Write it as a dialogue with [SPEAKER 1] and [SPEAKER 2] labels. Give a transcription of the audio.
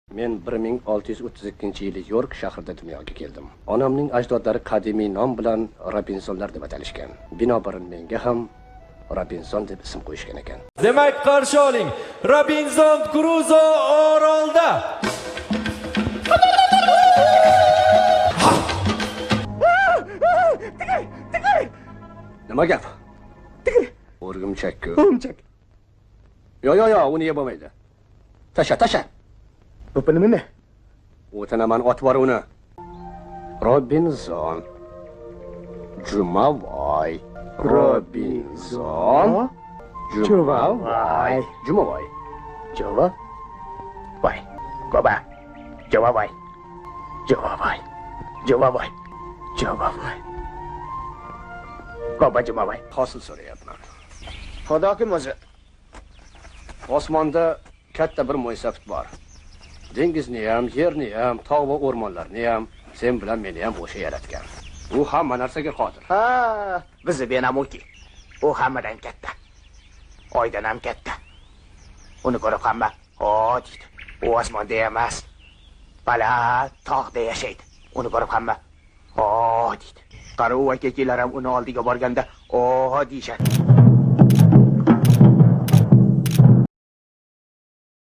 [SPEAKER 1] Men 1632-yili York shahrida dunyoga keldim. Onamning ajdodlari qadimiy nom bilan Robinsonlar deb atalishgan. Binobarin menga ham Robinson deb ism qo'yishgan ekan.
[SPEAKER 2] Demak, qarshi oling. Robinson Kruzo orolda.
[SPEAKER 1] Nima gap? O'rgimchak-ku.
[SPEAKER 3] O'rgimchak.
[SPEAKER 1] Yo, yo, yo, uni yeb bo'lmaydi. Tasha, tasha.
[SPEAKER 3] Bu nima?
[SPEAKER 1] O'tinaman, ot bor uni. Robinson. Jumavoy. Robinson. Jumavoy. Jumavoy.
[SPEAKER 3] Jumavoy. Goba. Jumavoy. Jumavoy. Jumavoy. Jumavoy. Goba Jumavoy.
[SPEAKER 1] Hosil so'rayapman.
[SPEAKER 3] Xudo kim o'zi?
[SPEAKER 1] Osmonda katta bir mo'ysafid bor. Dengizni ham, yerni ham, tog' va o'rmonlarni ham, sen bilan meni ham o'sha yaratgan. U hamma narsaga qodir.
[SPEAKER 3] Ha, bizni benamuki. U hammadan katta. Oydan ham katta. Uni ko'rib hamma, "O" deydi. U osmonda emas, baland tog'da yashaydi. Uni ko'rib hamma, "O" deydi. Qara, u akakilar ham uni oldiga borganda, "O" deyishadi.